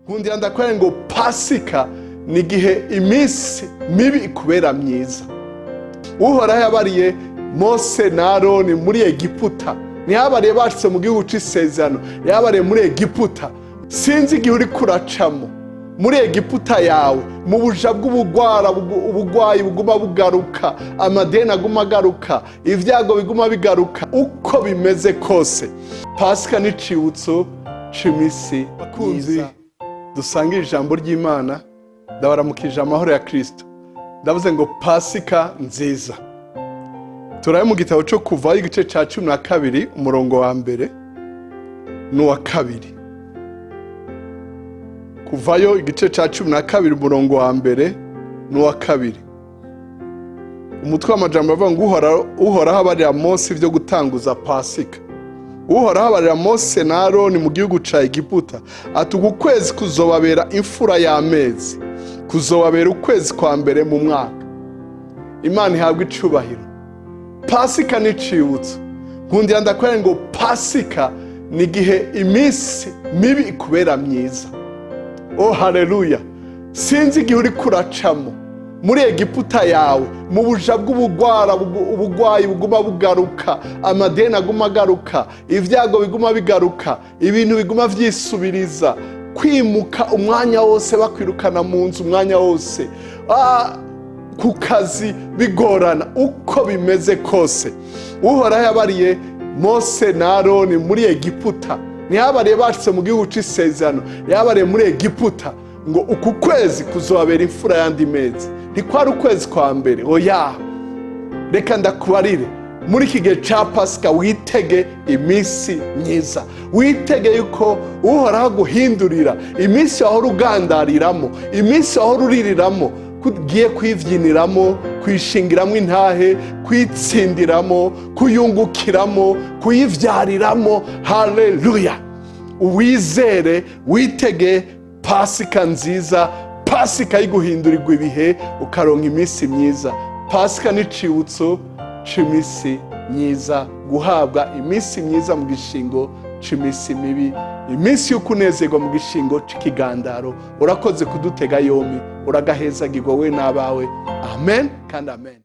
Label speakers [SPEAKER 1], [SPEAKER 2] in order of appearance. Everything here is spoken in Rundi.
[SPEAKER 1] Nkundira ndakubwira ngo Pasika ni igihe iminsi mibi ikubera myiza. Uhoraho yabariye Mose na Aroni muri Egiputa, ntiyabariye bashitse mu gihugu c'isezerano, yabariye muri Egiputa. Sinzi igihe uri kuracamo muri Egiputa yawe, mu buja bw'ubugwara, ubugwayi buguma bugaruka, amadeni aguma agaruka, ibyago biguma bigaruka. Uko bimeze kose, Pasika n'icibutso c'imisi. Bakunzi dusangira ijambo ry'Imana, ndabaramukije amahoro ya Kristo. Ndavuze ngo Pasika nziza. Turabe mu gitabo cyo Kuvayo, igice cya 12, umurongo wa mbere n'uwa kabiri. Kuvayo igice cya 12, umurongo wa mbere n'uwa kabiri. Umutwe w'amajambo avuga ngo Uhoraho abarira Mose ibyo gutanguza Pasika. Uhoraho abarira Mose na Aroni mu gihugu ca Egiputa ati: "Uku kwezi kuzobabera imfura y'amezi, kuzobabera ukwezi kwa mbere mu mwaka." Imana ihabwa icubahiro. Pasika ni icibutso. Nkundira ndakubwira ngo Pasika ni igihe iminsi mibi ikubera myiza. Oh, haleluya! Sinzi igihe uri kuracamo muri Egiputa yawe, mu buja bw'ubugwara, ubugwayi buguma bugaruka, amadeni aguma agaruka, ibyago biguma bigaruka, ibintu biguma vyisubiriza, kwimuka umwanya wose, bakwirukana mu nzu umwanya wose, ku kazi bigorana. Uko bimeze kose, Uhoraho yabariye Mose na Aroni muri Egiputa, ntiyabariye bashitse mu gihugu c'isezerano, yabariye muri Egiputa ngo uku kwezi kuzobabera imfura y'andi mezi. Ntikwari ukwezi kwa mbere, oya. Reka ndakubarire, muri iki gihe cya Pasika witege iminsi myiza, witege yuko Uhoraho aguhindurira iminsi wahora ugandariramo, iminsi wahora uririramo, ko ugiye kwibyiniramo, kwishingiramwo intahe, kwitsindiramo, kuyungukiramo, kuyivyariramo. Haleluya! Uwizere, witege Pasika nziza, Pasika y'iguhindurirwa ibihe, ukaronka iminsi myiza. Pasika n'icibutso c'iminsi myiza, guhabwa iminsi myiza mu gishingo c'iminsi mibi, iminsi yo kunezerwa mu gishingo c'ikigandaro. Urakoze kudutega yombi, uragahezagirwa we n'abawe. Amen kandi amen.